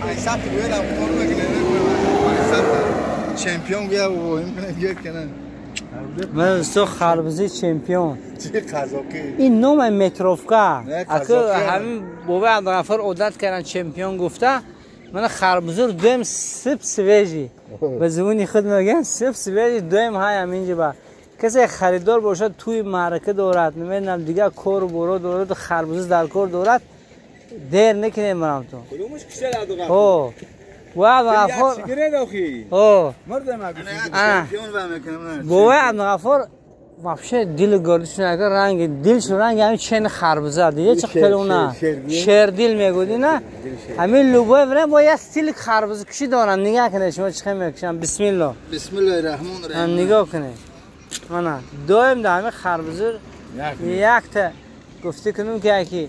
500 گویا رفتار میکنه 500 چمپیون گویا و میکنه گویا کنه. من دوستو خربزه چمپیون چه قزاقی این نام متروفکا اکو همین بابا عبدالغفار عادت کردن چمپیون گفته. من خربزه رو دویم سب سویجی به زبونی خود میگن سب سویجی دویم های همینجا با کسی خریدار باشد توی معرکه دارد نمیدونم دیگه کار و برو دارد خربزه در کار دارد دیر نکنه مرام تو کدومش کشته عبدالغفار و عبدالغفار او بابا عبدالغفار вообще دل گردش نگه رنگ دلش رنگ همین چین خربزه دیگه چه کلونه شیردیل میگودی نه همین لوبای ورم با یه استیل خربزه کشی دارن. نگاه کنه شما چه میکشم. بسم الله بسم الله الرحمن الرحیم. نگاه کنه من دویم ده همین خربزه یک تا گفته کنم که یکی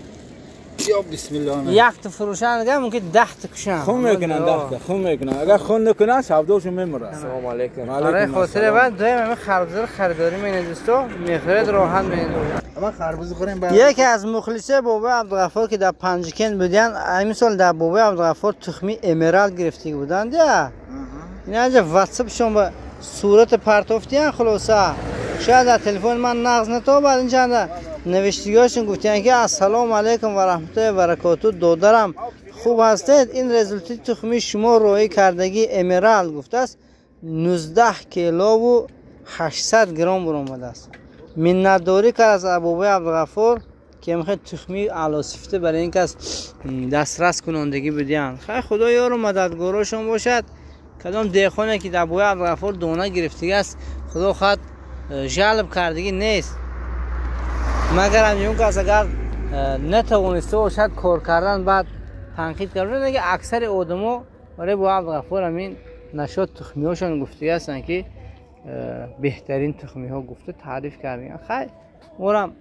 یا بسم الله یک تا فروشنده ممکن 10 تا کشن خون میکنن 10 تا خون میکنن اگر خون نکنن سوداشون میمره. السلام علیکم. آره خاطر بعد دویم همین خربزه رو خریداری میکنه دوستا میخرید راحت میکنه. اما خربزه خوریم. یکی از مخلصه بابا عبدالغفار که در پنجکند بودن همین سال در بابا عبدالغفار تخمی امرالد گرفته بودن دیگه این اینجا واتساپشون با صورت پرتوفتیان خلاصه شاید در تلفن من نغز نتابد اینجا نوشتگیهاشون گفتن که السلام علیکم و رحمت الله و برکاته دادرم خوب هستید این رزولتی تخمی شما روی کردگی امرالد گفته است 19 کیلو و 800 گرم برآمده است. منتداری کرد از بابای عبدالغفار که میخواد تخمی اعلی صفته برای این کس دسترس کنندگی بدین. خیر خدا یار و مددگارشون باشد. کدام دهخانه که در بابای عبدالغفار دانه گرفتگی است خدا خود جلب کردگی نیست. مگر هم کس اگر نتوانسته باشد کار کردن بعد تنقید کردن که اکثر آدما برای بابای عبدالغفار همین نشاط تخمی هاشون گفته هستن که بهترین تخمی ها گفته تعریف کردن. خیر اورم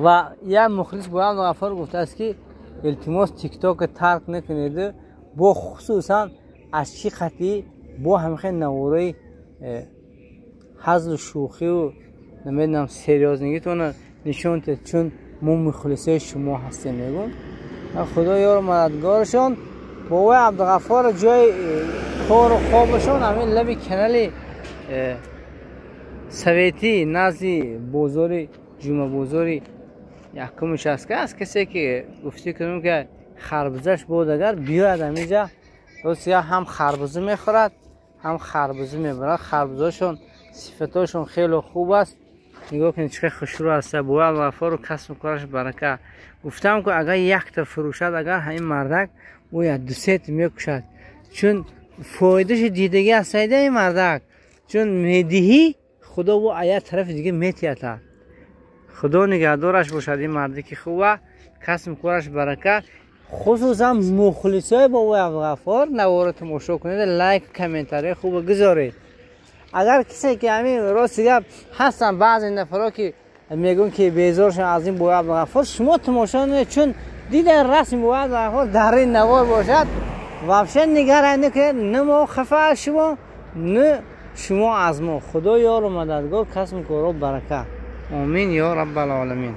و یه مخلص بابای عبدالغفار گفته است که التماس تیک تاک ترک نکنید با خصوصا از چی خطی با همخه نوارای هزل و شوخی و نمیدونم سریازنگیتون نشون تد چون ما مخلصه شما هستیم میگم. خدا یار مددگارشون. بابای عبدالغفار جای کار و خوابشون همین لب کنال سویتی نزدی بازار جمعه بازاری یکمش است که از کسی که گفتی کنم که خربزش بود اگر بیاید همینجا روز هم خربزه میخورد هم خربزه میبرد. خربزهاشون صفتاشون خیلی خوب است. نگاه کنید چه خوشرو است. بابای عبدالغفار و کسب کارش برکه. گفتم که اگر یک تا فروشد اگر همین مردک او یا دو سه تا میکشد چون فایدهش دیدگی است این مردک چون میدهی خدا و آیه طرف دیگه میتیاتا. خدا نگهدارش باشد این مردی که خوبه کسب کارش برکه. خصوصا مخلصای بابای عبدالغفار نوار تماشا کنید لایک کامنتاری خوب گذارید. اگر کسی که همین راست گپ هستن بعضی نفرا که میگن که بیزارشون از این بابای عبدالغفار شما تماشا نکنید چون دیدن رسم بابای عبدالغفار در این نوار باشد вообще نگران نکنید نه ما خفه شما نه شما از ما. خدا یار و مددگار کسب کارا برکه. آمین یا رب العالمین.